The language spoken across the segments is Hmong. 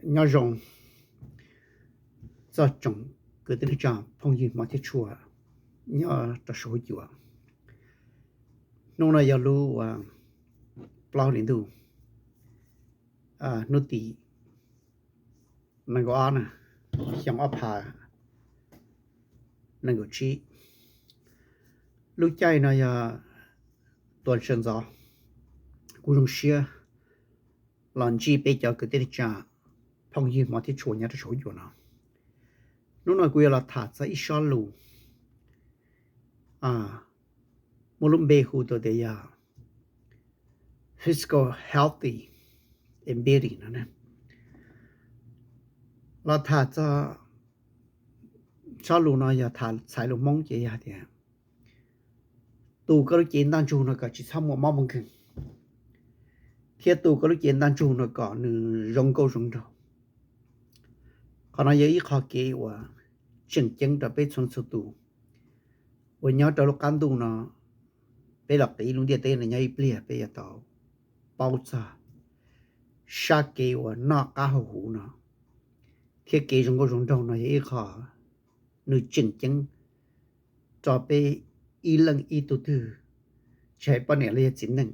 Nyob zoo txog tsoom kwv tij neej tsa phooj ywg hmov thiab tshua nyob rau saum huab cua. Hnub no yog lub plaub hlis ntuj, hnub tim nees nkaum ob na, xyoo ob phav nees nkaum tsib. Lub caij no yog tuas ntsa ntxov, kuv zoo siab los ntsib peb cov kwv tij neej tsa phooj ywg hmov thiab tshua nyob rau saum huab cua no. Hnub no kuv yuav los tham txog ib sob lus muaj lub npe hu tau tias yog physical healthy and beauty no. Los tham txog sob lus no yog tham txhais lus Hmoob ces yog tias tu koj lub cev ntaj ntsug no kom tsis txhob muaj mob muaj nkeeg, thiab tu koj lub cev ntaj ntsug no kom nws zoo nkauj zoo nraug. Qhov no yog ib qho kev uas tseem ceeb rau peb txhua txhua tus uas nyob rau lub qab ntuj no. Peb los qiv lub ntiaj teb no nyob ib pliag peb yuav tau paub txog sab kev uas noj qab haus huv no, thiab kev zoo nkauj zoo nraug no yog ib qho nws tseem ceeb rau peb ib leej ib tug twg, tsis hais poj niam los yog txiv neej,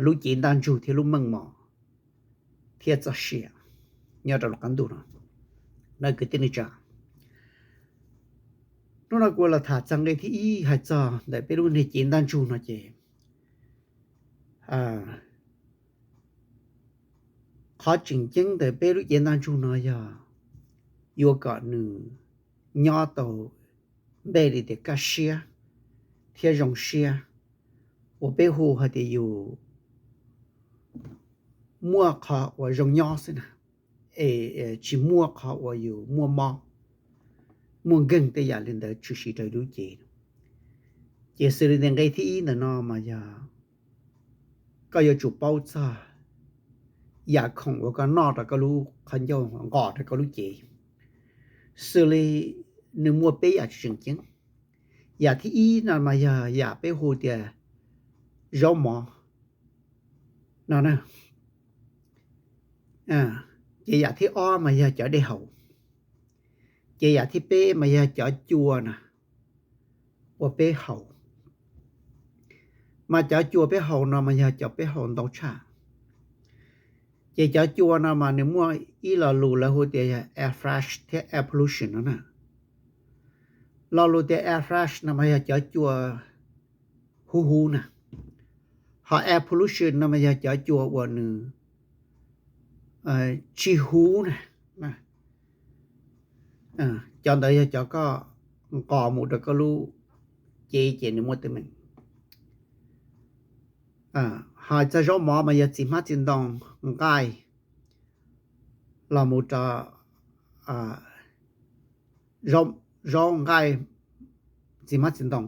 lub cev ntaj ntsug thiab lub meej mom thiab txoj sia nyob rau lub qab ntuj no. Kwv tij neej tsa, hnub no kuv los tham txog nqe thib ib hais txog ntawm peb lub niag cev ntaj ntsug no ces qhov tseem ceeb ntawm peb lub cev ntaj ntsug no yog yuav kom nws nyob tau npe li tias kaj siab thiab zoo siab, uas peb hu hais tias yus muaj qhov uas zoo nyob xwb na, es tsis muaj qhov uas yus muaj mob muaj nkeeg tej yam li ntawd tshwm sim rau lub cev. Ces xws li tias nqe thib ib ntawm no mas yog koj yuav tsum paub txog yam khoom uas koj noj rau koj lub qhov ncauj nqos rau koj lub cev, xws li nws muaj peb yam tseem ceeb. Yam thib ib no mas yog yam peb hu tias zaub mov no. Ces yam thib ob mas yog cov dej haus. Ces yam thib peb mas yog cov cua na uas peb haus. Mas cov cua peb haus no mas yog cov peb haus ntau tshaj. Ces cov cua no mas nws muaj ib lo lus lawv hu tias yog air fresh thiab air pollution no na. Lo lus tias air fresh no mas yog cov cua huv huv na, ho air pollution no mas yog cov cua uas nws tsis huv na. Cov ntawd yog cov koj nqos mus rau koj lub cev ces nws muaj teeb meem. Hais txog zaub mov mas yog txiv hmab txiv ntoo, nqaij los mus rau zaub nqaij, txiv hmab txiv ntoo,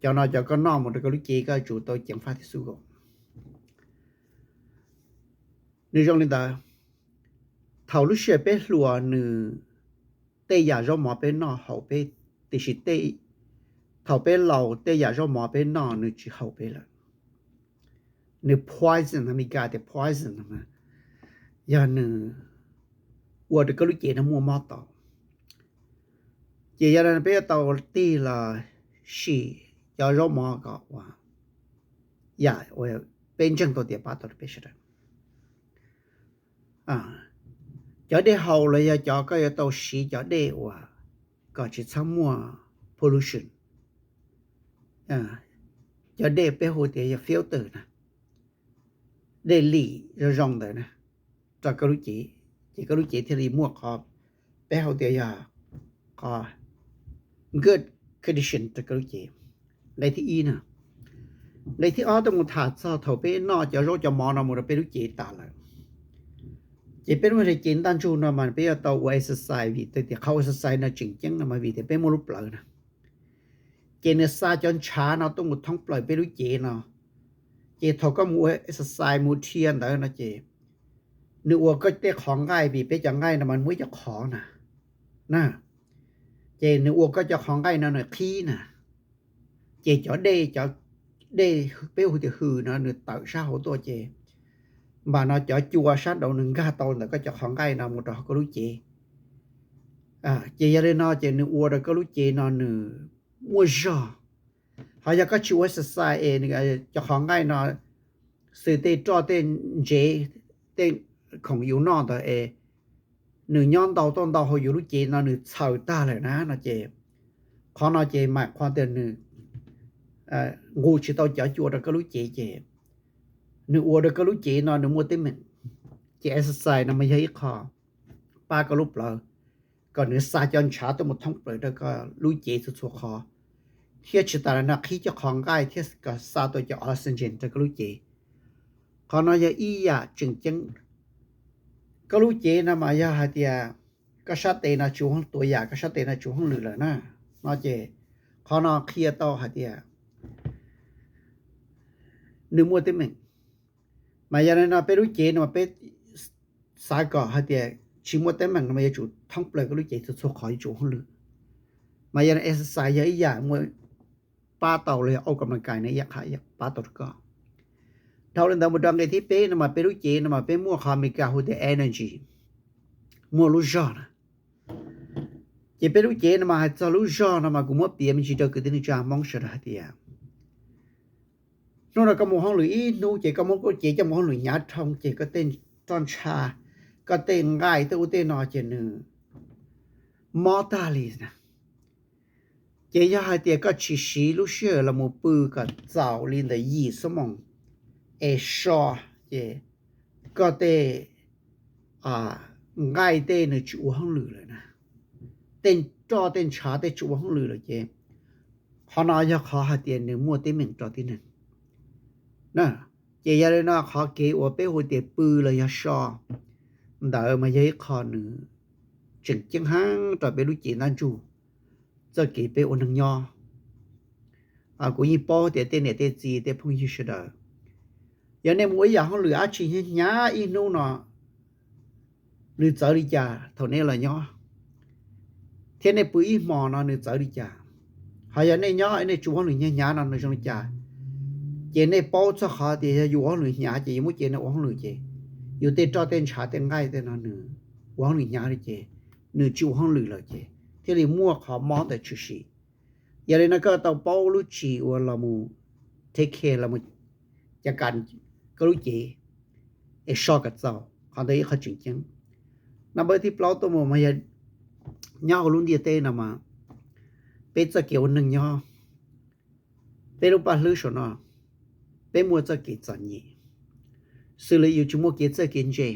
cov no cov koj noj mus rau koj lub cev koj yuav tsum tau ceev faj thiab xub kom nws zoo li ntawd. Thaum lub sij hawm peb hluas nws tej yam zaub mov peb noj haum peb, tiam sis thaum peb laus tej yam zaub mov peb noj nws tsis haum peb lawm. Nws poison, Amelikas tias poison, yog nws ua rau koj lub cev no muaj mob tau. Ces yog li peb yuav tau tig los sim cov zaub mov kom ua yam uas peb ntseeg tau tias pab tau rau peb sawv daws. Cov dej haus los yog cov koj yuav tau siv cov dej uas kom tsis txhob muaj pollution. Cov dej peb hu tias yog filter na, dej lim zoo zoo ntawd na, rau koj lub cev, ces koj lub cev thiaj li muaj qhov peb hu tias yog qhov good condition rau koj lub cev. Nqe thib ib na. Nqe thib ob tuaj mus tham txog thaum peb noj cov zaub cov mov no mus rau peb lub cev tas lawm, ces peb lub cev ntaj ntsug no mas peb yuav tau ua exercise, vim tias qhov exercise no tseem ceeb no mas vim tias peb muaj lub plawv na. Ces nws xa cov ntshav no tuaj mus thoob plaws peb lub cev no, ces thaum koj mus ua exercise mus dhia ntawd no ces nws ua koj tej qhov nqaij, vim peb cov nqaij no mas muaj ib co qhov na, na, ces nws ua koj cov qhov nqaij no nws qhib na, ces cov dej, cov dej peb hu tias hws no nws tawm sab hauv tuaj ces npam no cov cua sab nraud nws nkag tau ntawm koj cov qhov nqaij no mus rau hauv koj lub cev. Ces yog li no ces nws ua rau koj lub cev no nws muaj zog. Ho yog koj tsis ua exercise es cov qhov nqaij no xws tej roj tej ntsev tej khoom yus noj ntawd es nws nyob ntau tuaj ntau hauv yus lub cev no nws txhaws tag lawm na no ces qhov no ces mam qhov tias nws nqus tsis tau cov cua rau koj lub cev ces nws ua rau koj lub cev no nws muaj teeb meem. Ces exercise no mas yog ib qho pab koj lub plawv kom nws xa cov ntshav tuaj mus thoob plaws rau koj lub cev txhua txhua qhov, thiab tsis tas li no qhib cov qhov nqaij thiab kom xa tau cov oxygen rau koj lub cev. Qhov no yog ib yam tseem ceeb. Koj lub cev no mas yog hais tias koj sab tes no tsis ua hauj, tuav yam koj sab tes no tsis ua hauj lwm lawm na, no ces qhov no qhia tau hais tias nws muaj teeb meem. Mas yog li no peb lub cev no mas peb xav kom hais tias tsis muaj teeb meem no mas yuav tsum thoob plaws koj lub cev txhua txhua qhov yuav tsum ua hauj lwm. Mas yog li no exercise yog ib yam muaj pab tau los yog au kam las kais no ib yam qha pab tau rau koj. Dhau li ntawd mus rau nqe thib peb no mas peb lub cev no mas peb muaj qhov Amelikas hu tias energy, muaj lub zog na. Ces peb lub cev no mas hais txog lub zog no mas kuv muab piav me ntsis rau kwv tij neej tsa Hmoob sawv daws hais tias hnub no koj mus hauj lwm ib hnub ces koj muab koj cev coj mus hauj lwm hnyav dhau ces koj tej roj ntsha, koj tej nqaij tej ub tej no ces nws mob tag li na. Ces yog hais tias koj tsis siv lub sij hawm los mus pw kom txaus li ntawm yim xuab moos es so, ces koj tej nqaij tej nws tsis ua hauj lwm lawm na, tej roj tej ntshav tej tsis ua hauj lwm lawm ces qhov no yog qhov hais tias nws muaj teeb meem rau tib neeg. Ces yog li no qhov kev uas peb hu tias pw los yog so ntawd mas yog ib qho nws tseem ceeb heev rau peb lub cev ntab ntsug, txoj kev peb ua neeg nyob. Kuv yeej paub tias tej niam tej txiv tej phooj ywg sawv daws, yog nej mus ua ib yam hauj lwm dab tsi hnyav hnyav ib hnub no nws txawv li cas thaum nej los nyob, thiab nej pw ib hmo no nws txawv li cas, ho yog nej nyob nej tsis ua hauj lwm hnyav hnyav no nws zoo li cas, ces nej paub txog qhov tias yog yus ua hauj lwm hnyav ces yus muab cev no ua hauj lwm ces yus tej roj tej ntshav tej nqaij tej no nws ua hauj lwm hnyav li ces nws tsis ua hauj lwm lawm ces thiaj li muaj qhov mob ntawd tshwm sim. Yog li no koj tau paub lub tsis uas los mus take care los mus cav kam koj lub cev es so kom txaus, qhov ntawd ib qho tseem ceeb. Number thib plaub tuaj mus mas yog nyob hauv lub ntiaj teb no mas peb txoj kev ua neeg nyob, peb lub paj hlwb saum no peb muaj txoj kev txom nyem, xws li yus tsis muaj kev txawj kev ntse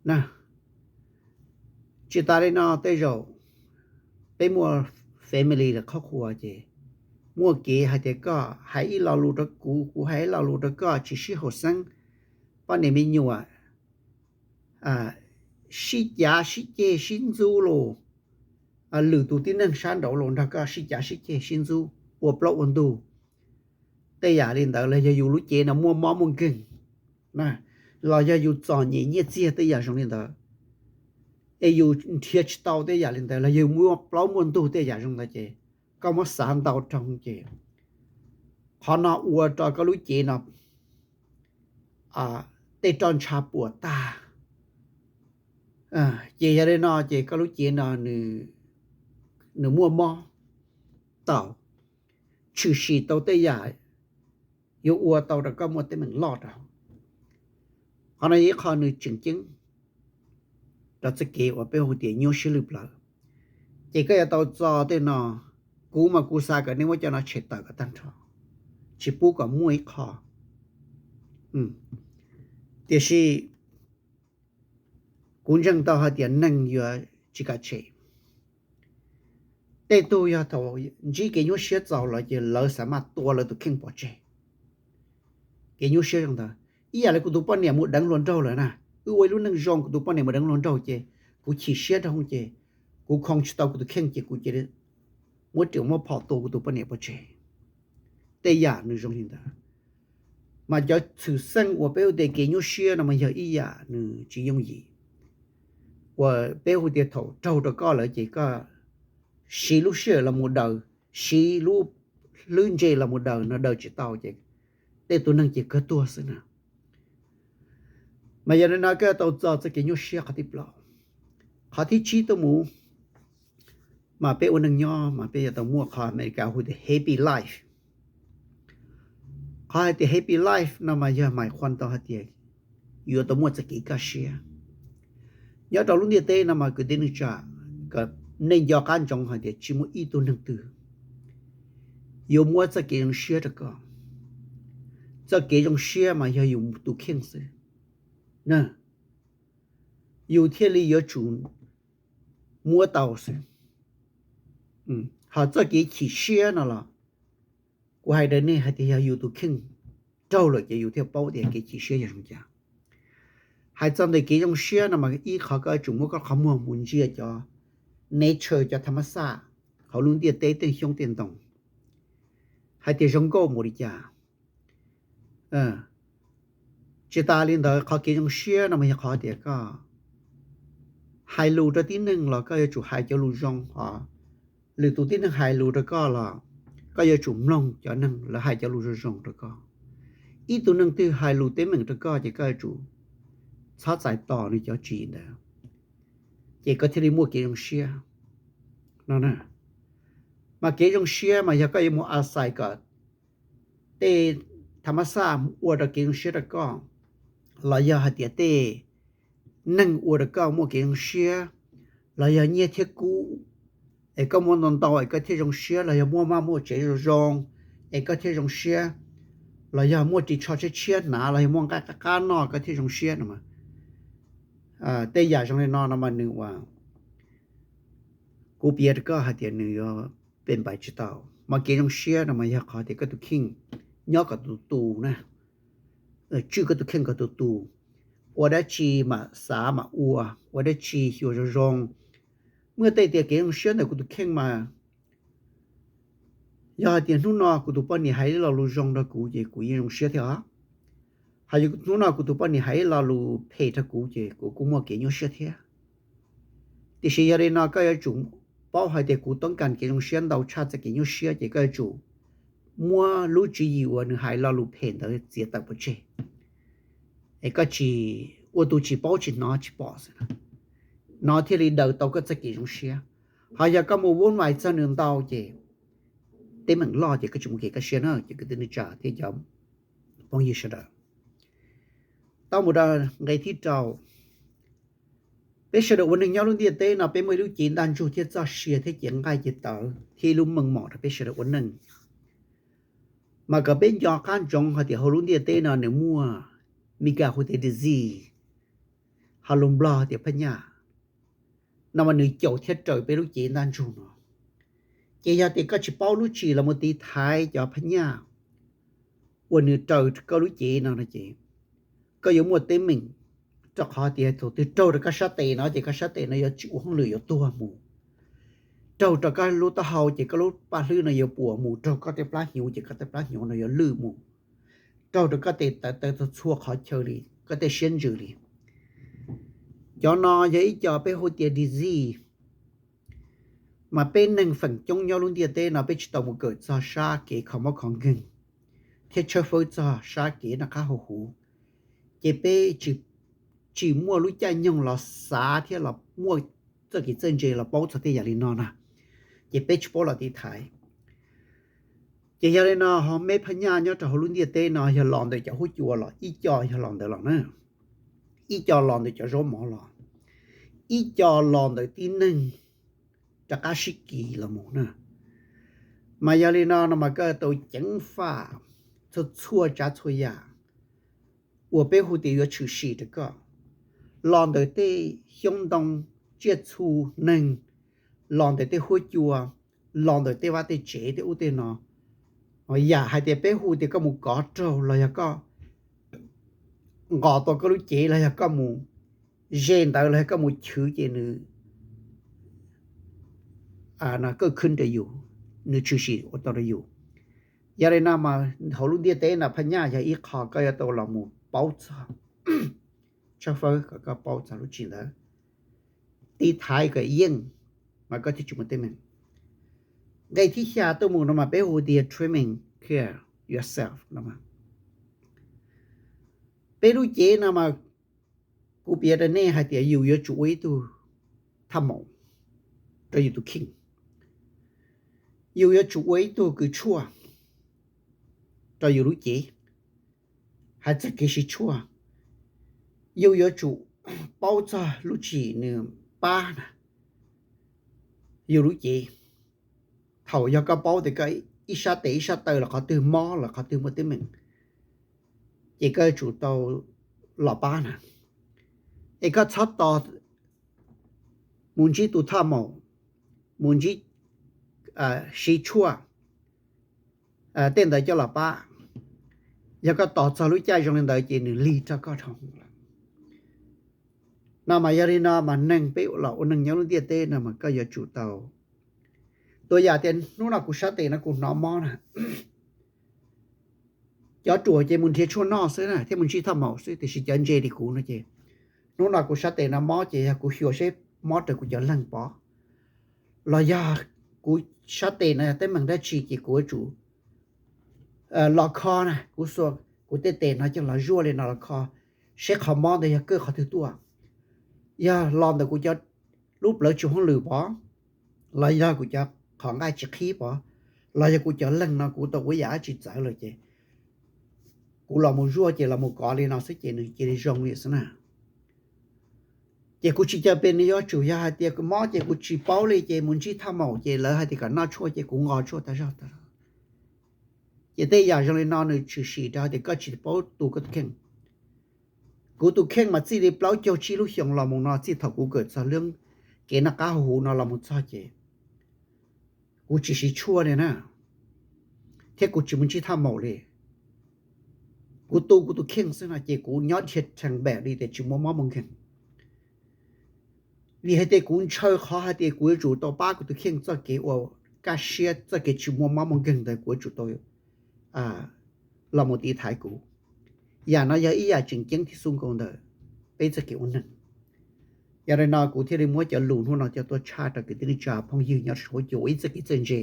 na. Tsis tas li no tej zaum peb muaj family los qhov qhua ces muaj kev hais tias koj hais ib lo lus rau kuv, kuv hais ib lo lus rau koj tsis sib haum xeeb, poj niam me nyuam sib cav sib ceg sib ntxub los lwm tus tib neeg sab nraud los nrog koj sib cav sib ceg sib ntxub ua plaub ua ntug, tej yam li ntawd los yog yus lub cev no muaj mob muaj nkeeg na, los yog yus txom nyem nyiaj txiag tej yam zoo li ntawd, es yus nrhiav tsis tau tej yam li ntawd los yog muaj plaub muaj ntug tej yam zoo ntawd ces koj muab xav ntau rooj ces qhov no ua rau koj lub cev no tej roj ntsha puas tag. Ces yog li no ces koj lub cev no nws muaj mob tau, tshwm sim tau tej yam yuav ua tau rau koj muaj teeb meem loj rau. Qhov no yog ib qho nws tseem ceeb rau txoj kev uas peb hu tias nyuaj siab lwj plawv. Ces koj yuav tau txo tej no, kuv mas kuv xav kom nej muab cov no tshem tawm kom tag nrho, tsis pub kom muaj ib qho. Tiam sis kuv ntseeg tau hais tias neeg yuav tsis kam tshem. Tej tug yog thaum ntsib kev nyuaj siab txaus lawm ces lawv xav maj tua lawv tus kheej pov tseg. Kev nyuaj siab zoo ntawd ib yam li kuv tus poj niam mus deev hluas nraug lawm na. Wb ua ib lub neej zoo, kuv tus poj niam mus deev hluas nraug ces kuv chim siab rau ces kuv khoo tsis tau kuv tus kheej ces kuv cia li muab riam muab phom tua kuv tus poj niam pov tseg. Tej yam nws zoo li ntawd. Mas cov xwm txheej uas peb hu tias kev nyuaj siab no mas yog ib yam nws tsis yooj yim, uas peb hu tias thaum raug rau koj lawm ces koj siv lub sij hawm los mus daws, siv lub hlwb ntse los mus daws no daws tsis tau ces tej tus neeg ces kawg tuag xwb na. Mas yog li no koj yuav tau txo txoj kev nyuaj siab qhov thib plaub. Qhov thib tsib tuaj mus, mas peb ua neej nyob mas peb yuav tau muaj qhov Amelikas hu tias happy life. Qhov hais tias happy life no mas yog mais qhuas tau hais tias yuav tau muaj txoj kev kaj siab. Nyob rau lub ntiaj teb no mas kwv tij neej tsa, kom nej nco qab ntsoov hais tias tsis muaj ib tug neeg twg yuav muab txoj kev zoo siab rau koj. Txoj kev zoo siab mas yog yus tus kheej xwb, yus thiaj li yuav tsum muab tau xwb. Ho txoj kev chim siab no los kuv hais rau nej hais tias yog yus tus kheej raug lawm ces yus thiaj paub tias kev chim siab yog zoo cas. Hais txog ntawm kev zoo siab no mas ib qhov koj yuav tsum muab koj qhov muag mus ntsia cov nature, cov tham mas xaj hauv lub ntiaj teb tej xyoob tej ntoo hais tias zoo nkauj npaum li cas. Tsis tas li ntawd, qhov kev zoo siab no mas yog qhov tias koj hais lus rau tib neeg los koj yuav tsum hais cov lus zoo, ho lwm tus tib neeg hais lus rau koj los koj yuav tsum mloog cov neeg lawv hais cov lus zoo zoo rau koj. Ib tug neeg twg hais lus teeb meem rau koj ces koj yuav tsum txhob txais tos nws cov tswv yim ntawd, ces koj thiaj li muaj kev zoo siab no. Mas kev zoo siab mas yog koj yuav mus a xais kom tej tham mas xaj ua rau kev zoo siab rau koj, los yog hais tias tej neeg ua rau koj muaj kev zoo siab, los yog nyiaj thiab kub es koj muaj ntau ntau es koj thiaj zoo siab, los yog muaj maj muaj tsev zoo zoo es koj thiaj zoo siab, los yog muaj ris tsho tshiab tshiab hnav los yog muaj nqaij qab qab noj koj thiaj zoo siab no. Tej yam zoo li no no mas nws ua kuv piav rau koj hais tias nws yuav pe npais tsis tau. Mas kev zoo siab no mas yog qhov tias koj tus kheej nyob kom tus tus na, tswj koj tus kheej kom tus tus, ua dab tsi mas xav mas ua, ua dab tsi xyuas zoo zoo. Muaj tej tias kev zoo siab ntawm kuv tus kheej mas yog hais tias hnub no kuv tus poj niam hais ib lo lus zoo rau kuv ces kuv yeej zoo siab thiab os. Ho yog hnub no kuv tus poj niam hais ib lo lus phem rau kuv ces kuv kuj muaj kev nyuaj siab thiab. Tiam sis yog li no koj yuav tsum paub hais tias kuv toob kas kev zoo siab ntau tshaj txoj kev nyuaj siab ces koj yuav tsum muab lub tswv yim uas nws hais lo lus phem ntawd txiav tawm pov tseg, es koj tsis, ua tus tsis paub tsis hnov tsis pom xwb, no thiaj li daws tau koj txoj kev zoo siab. Ho yog koj mus vuv vais txog nws ntau ces teeb meem loj ces koj tsis muaj kev kaj siab na cov kwv tij neej tsa thiab cov phooj ywg sawv daws. Tau mus rau nqe thib rau. Peb sawv daws ua neeg nyob lub ntiaj teb no peb muaj ib lub cev ntaj ntsug thiab txoj sia thiab cev nqaij cev tawv thiab ib lub meej mom rau peb sawv daws ua neej. Mas kom peb nco qab ntsoov hais tias hauv lub ntiaj teb no nws muaj Mis Kas hu tias disease, ho lus Nplog tias phaj nyaj, no mas nws caum thiab raws peb lub cev ntaj ntsug no. Ces yog tias koj tsis paub lub tsim los mus tiv thaiv cov phaj nyaj uas nws raws koj lub cev no no ces koj yuav muaj teeb meem, rau qhov tias thaum twg raug rau koj sab tes no ces koj sab tes no yuav tsis ua hauj lwm yuav tuag mus. Raug rau koj lub taub hau ces koj lub paj hlwb no yuav puas mus, raug koj tej plab hnyuv ces koj tej plab hnyuv no yuav lwj mus, raug rau koj tes taw taw txhua qhov chaw li, koj tej siab ntsws li. Cov no yog ib co peb hu tias disease. Mas peb neeg feem coob nyob lub ntiaj teb no peb tsis tau mus kawm txog sab kev kho mob kho nkeeg thiab tshawb fawb txog sab kev noj qab haus huv, ces peb tsis muaj lub caij nyoog los xav thiab los muaj txoj kev txawj ntse los paub txog tej yam li no na, ces peb tsis paub los tiv thaiv. Ces yog li no ho meb phaj nyaj nyob rau hauv lub ntiaj teb no yog los ntawm cov huab cua los ib co yog los ntawd los na, ib co los ntawm cov zaub mov los, ib co los ntawm tib neeg rov qab sib kis los mus na. Mas yog li no no mas koj tau ceev faj txhua txhua tsav txhua yam uas peb hu tias yuav tshwm sim rau koj, los ntawm tej xyoob ntoo, tsiaj txhu, neeg, los ntawm tej huab cua, los ntawm tej vaj tej tsev tej ub tej no. Yam hais tias peb hu tias koj mus kov raug los yog koj nqos tau koj lub cev los yog koj mus ze ntawd los yog koj mus chwv ces nws kawj khwb rau yus, nws tshwm sim ua tau rau yus. Yog li no mas hauv lub ntiaj teb no phaj nyaj yog ib qho koj yuav tau los mus paub txog, tshawb fawb kom koj paub txog lub tsim ntawd, tiv thaiv kom yeej, mas koj thiaj tsis muaj teeb meem. Nqe thib xya tuaj mus no mas peb hu tias treatment care yourself no. Peb lub cev no mas Kuv piav rau nej hais tias yus yuav tsum ua ib tug thaj maum rau yus tus kheej. Yus yuav tsum ua ib tug kws tshuaj rau yus lub cev. Hais txog kev siv tshuaj, yus yuav tsum paub txog lub txim nws pab na yus lub cev. Thaum yog koj paub tias koj ib sab tes ib sab taw los qhov twg mob los qhov twg muaj teeb meem, ces koj yuav tsum tau los pab na. Es koj txhob tos mus ntsib tus thaj maum, mus ntsib, siv tshuaj tej ntawd coj los pab. Yog koj tos txog lub caij zoo li ntawd ces nws lig rau koj dhau lawm. No mas yog li no mas neeg peb los ua neeg nyob lub ntiaj teb no mas koj yuav tsum tau tuaj yam tias hnub no kuv sab tes no kuv hnov mob na, cov ruam ces mus nrhiav tshuaj noj xwb na thiab mus ntsib thaj maum xwb, tiam sis cov ntse li kuv no ces hnub no kuv sab tes no mob ces yog kuv xyuas seb mob raws kuv cov leeg pov, los yog kuv sab tes no yog teeb meem dab tsi ces kuv yuav tsum los kho na, kuv xuas kuv tej tes no coj los zuaj li no los kho seb qhov mob ntawd yog kawg qhov twg tuaj. Yog los ntawm kuv cov lub plawv tsis hauj lwm pov, los yog kuv cov qhov nqaij tsis qhib pov, los yog kuv cov leeg no kuv tau ua yam dab tsi txawv lawm ces kuv los mus zuaj ces los mus kov li no xwb ces nws cia li zoo li xwb na. Ces kuv tsis caw pes nws yuav tsum yog hais tias mob ces kuv tsis paub li ces mus ntsib thaj maum ces lawv hais tias kom noj tshuaj ces kuv nqos tshuaj tag zog tag zog. Ces tej yam zoo li no nws tshwm sim rau hais tias koj tsis paub tu koj tus kheej. Kuv tus kheej mas txij li plaub caug tsib lub xyoos los mus no txij thaum kuv kawm txog lub kev noj qab haus huv no los mus txog ces kuv tsis siv tshuaj li na, thiab kuv tsis mus ntsib thaj maum li. Kuv tu kuv tus kheej xwb no ces kuv nyob dhia rhees npaum li tias tsis muaj mob muaj nkeeg. Vim hais tias kuv ntshaw qhov hais tias kuv yuav tsum tau pab kuv tus kheej txoj kev ua kaj siab, txoj kev tsis muaj mob muaj nkeeg ntawd kuv yuav tsum tau los mus tiv thaiv kuv. Yam no yog ib yam tseem ceeb thiab xub nkaus ntawm peb txoj kev ua neeg. Yog li no kuv thiaj li muab cov lus hnub no coj tuaj tshaj rau kwv tij neej tsa phooj ywg nyob saum huab cua ua ib txoj kev txawj ntse.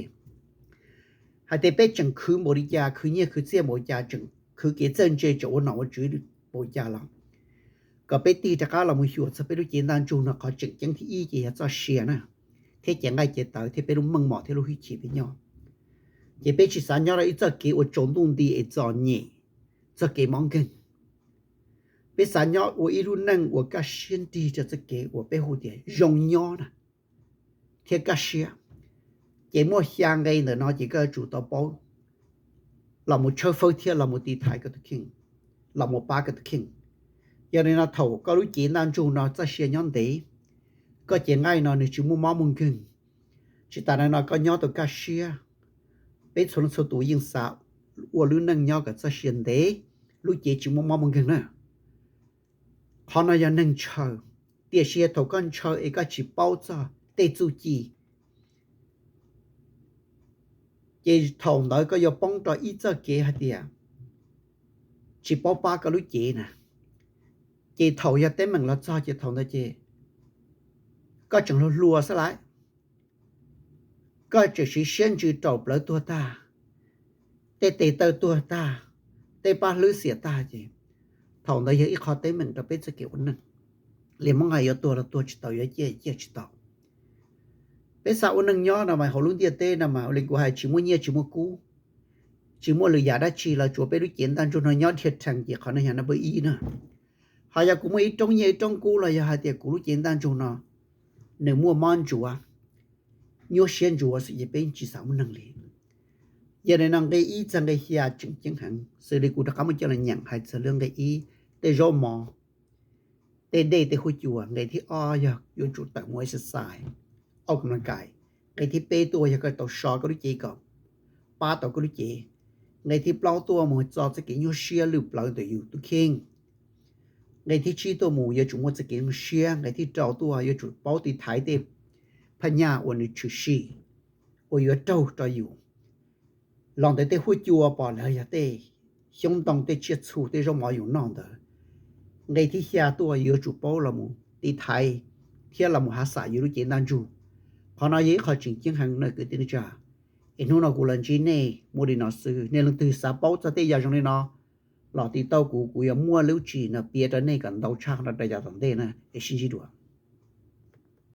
Hais tias peb tseem khwv npaum li cas, khwv nyiaj khwv txiaj npaum li cas, tseem khwv kev txawj ntse tseem ua nom ua tswv npaum li cas los kom peb tig rov qab los mus xyuas txog peb lub cev ntaj ntsug no qhov tseem ceeb thib ib ces yog txoj sia na, thiab cev nqaij cev tawv thiab peb lub meej mom thiab lub hwj chim peb nyob. Ces peb tsis xav nyob rau ib txoj kev uas tsaus ntuj nti es txom nyem, txoj kev mob nkeeg. Peb xav nyob ua ib lub neej uas kaj siab nrig rau txoj kev uas peb hu tias zoo nyob na, thiab kaj siab. Ces muaj xya nqe ntawm no ces koj yuav tsum tau paub los mus tshawb fawb thiab los mus tiv thaiv koj tus kheej, los mus pab koj tus kheej. Yog li no thaum koj lub cev ntaj ntsug no txoj sia nyob ntev, koj cev nqaij no nws tsis muaj mob muaj nkeeg, tsis tas li no koj nyob tau kaj siab. Peb txhua leej txhua tus yeej xav ua lub neej nyob kom txoj sia ntev, lub cev tsis muaj mob muaj nkeeg na. Qhov no yog neeg ntshaw, tiam sis thaum koj ntshaw es koj tsis paub txog tej txuj ci, ces thaum ntawd koj yuav poob rau ib txoj kev hais tias tsis paub pab koj lub cev na. Ces thaum yog teeb meem los txog ces thaum ntawd ces koj tseem hluas hluas xwb lawm, koj tseem siv siab ntsws raum plawv tuag tag, tej tes taw tuag tag, tej paj hlwb xiam tag ces thaum ntawd yog ib qho teeb meem rau peb txoj kev ua neeg. Li Hmoob hais yuav tuag los tuag tsis tau, yuav ciaj ciaj tsis tau. Peb xav ua neej nyob no mas hauv lub ntiaj teb no mas li kuv hais tsis muaj nyiaj tsis muaj kub, tsis muaj lwm yam dab tsi los tsuas peb lub cev ntaj ntsug no nyob dhia rhees ces qhov no yog number ib na. Ho yog kuv muaj ib roob nyiaj ib roob kub los yog hais tias kuv lub cev ntaj ntsug no nws muaj mob ntsuav, nyuaj siab ntsuav xwb ces peb tsis xav ua neeg li. Yog li no nqe ib txog nqe xya tseem ceeb heev, xws li kuv rov qab muab coj los nyeem hais txog lub nqe ib, tej zaub mov, tej dej tej huab cua. Nqe thib ob yog yuav tsum tawm mus exercise, au kam la kais. Nqe thib peb tuaj yog koj tau so koj lub cev kom pab tau koj lub cev. Nqe thib plaub tuaj mus txo txoj kev nyuaj siab lwj plawv ntawm yus tus kheej. Nqe thib tsib tuaj mus yuav tsum muaj txoj kev zoo siab. Nqe thib rau tuaj yuav tsum paub tiv thaiv tej phaj nyaj uas nws tshwm sim uas yuav raug rau yus los ntawm tej huab cua pom lawv yog tej xyoob ntoo tej tsiaj txhu tej zaub mov yus noj ntawd. Nqe thib xya tuaj yuav tsum paub los mus tiv thaiv thiab los mus hav xam yus lub cev ntaj ntsug. Qhov no yog ib qho tseem ceeb heev na kwv tij neej tsa. Es hnub no kuv los ntsib nej muaj li no xwb, nej leej twg xav paub txog tej yam zoo li no los tiv tauj kuv, kuv yuav muaj lub tswv yim no piav rau nej kom ntau tshaj rau yav tom ntej na. Es sib ntsib dua.